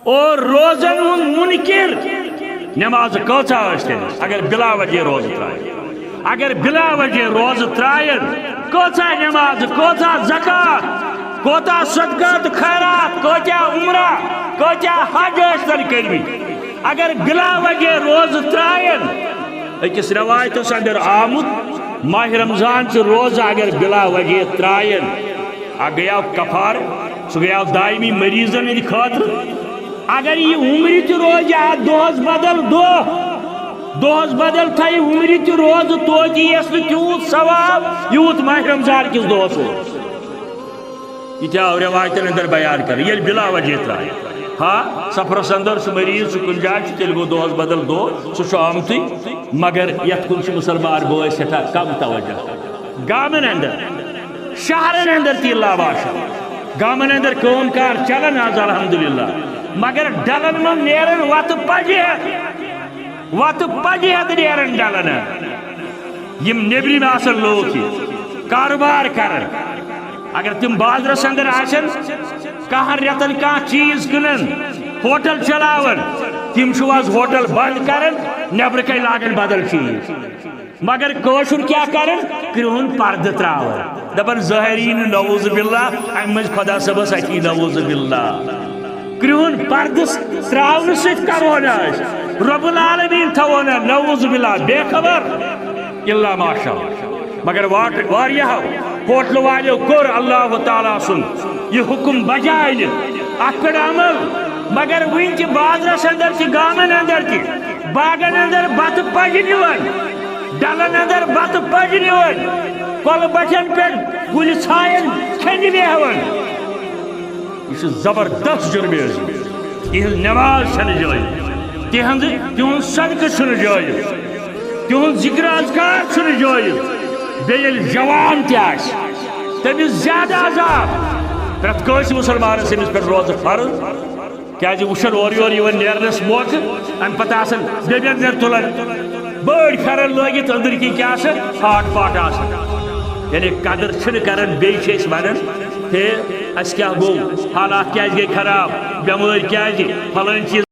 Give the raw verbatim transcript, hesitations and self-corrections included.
اور روزن ہُنٛد منکر نماز کۭژاہ ٲسۍ تٔمِس، اگر بلا وجہ روزٕ ترٛایہِ۔ اگر بلا وجہ روزٕ ترٛایَن، کۭژاہ نماز، کۭژاہ زکوٰۃ، کوتاہ صدقہ تہٕ خیرات، کۭتیاہ عمرہ، کۭتیاہ حج ٲسۍ تن کٔرمٕتۍ، اگر بلا وجہ روزٕ ترٛایَن۔ أکِس رٮ۪وایتَس اندر آمُت، ماہِ رمضان چہِ روزٕ اگر بلا وجہ ترٛایَن، اکھ گٔیاو کفارٕ، سُہ گٔیاو دائمی مریضن ہٕنٛدِ خٲطرٕ۔ اگر یہِ عمرِ تہِ روزِ اَتھ دۄہس بدل دۄہ، دۄہس بدل تھایہِ عمرِ تہِ روزٕ، توتہِ یِیَس نہٕ تیوٗت ثواب، یوٗت ماہِ رمضان کِس دۄہس اوس۔ یہِ تہِ آو رٮ۪وایتن اندر بیان کرنہٕ، ییٚلہِ بلا وجہ ترٛایہِ۔ ہا، سفرس اندر سُہ مریض، سُہ کُنہِ جایہِ چھُ، تیٚلہِ گوٚو دۄہس بدل دۄہ، سُہ چھُ آمتُے، مگر یتھ کُن چھُ مسلمان بوے سٮ۪ٹھاہ کم توجہ کران۔ گامن اندر، شہرن اندر تہِ اللہ باشا، گامن اندر کٲم کار چلان آز الحمدللہ، مگر ڈلن منٛز نیرن وتہٕ پجہِ ہٮ۪تھ، وتہٕ پجہِ ہٮ۪تھ نیرن ڈلن۔ یِم نیبرِم آسن لوٗکھ، یہِ کاروبار کرن، اگر تِم بازرس اندر آسن، کہن رٮ۪تن کانٛہہ چیٖز کٕنن، ہوٹل چلاون، تِم چھُ آز ہوٹل بند کرن، نیبرٕ کَنۍ لاگن بدل چیٖز۔ مگر کٲشُر کیٛاہ کرن؟ کرٛہُن پردٕ ترٛاوان۔ دپان ظٲہری نہٕ، نعوذ باللہ، امہِ منٛز خدا صٲبس اتی، نعوذ باللہ۔ کرٛہُن پردٕ ترٛاونہٕ سۭتۍ کرو نہٕ أسۍ۔ رب العالمین تھاوو نہٕ، نعوذ باللہ، بے خبر۔ الا ماشاء اللہ۔ مگر واٹ-، واریاہو ہوٹلہٕ والیو کوٚر اللہ تعالیٰ سُنٛد یہِ حُکُم بجاے نِتھ، اتھ پٮ۪ٹھ عمل۔ مگر وُنہِ تہِ بازرس اندر تہِ، گامن اندر تہِ، باغن اندر بتہٕ پجہِ نِوان، ڈلن اندر بتہٕ پجہِ نِوان، کۄلہٕ بٹھٮ۪ن پٮ۪ٹھ گُلۍ ژھاین کھٮ۪نہِ بیہوان۔ یہِ چھُ زبردست جرم۔ تِہنٛز نماز چھنہٕ جٲیز، تِہنٛز، تِہُنٛد صدقہٕ چھُنہٕ جٲیز، تِہُنٛد ذکر اذکار چھُنہٕ جٲیز۔ بیٚیہِ ییٚلہِ جوان تہِ آسہِ، تٔمِس زیادٕ عذاب۔ پرٛٮ۪تھ کٲنٛسہِ مُسلمانس أمِس پٮ۪ٹھ روزٕ فرض، کیٛازِ وٕچھن اورٕ یورٕ یِوان نیرنس موقعہٕ، امہِ پتہٕ آسان بیٚبٮ۪ن زن تُلان بٔڑۍ پھٮ۪رن لٲگِتھ، أنٛدٕرۍ کِنۍ کیٛاہ آسان؟ ہاٹ پاٹ آسان۔ یعنی قدر چھِنہٕ کران، بیٚیہِ چھِ أسۍ ونان، ہے، اسہِ کیٛاہ گوٚو؟ حالات کیٛازِ گٔے خراب؟ بٮ۪مٲرۍ کیٛازِ؟ فلٲنۍ چیٖز۔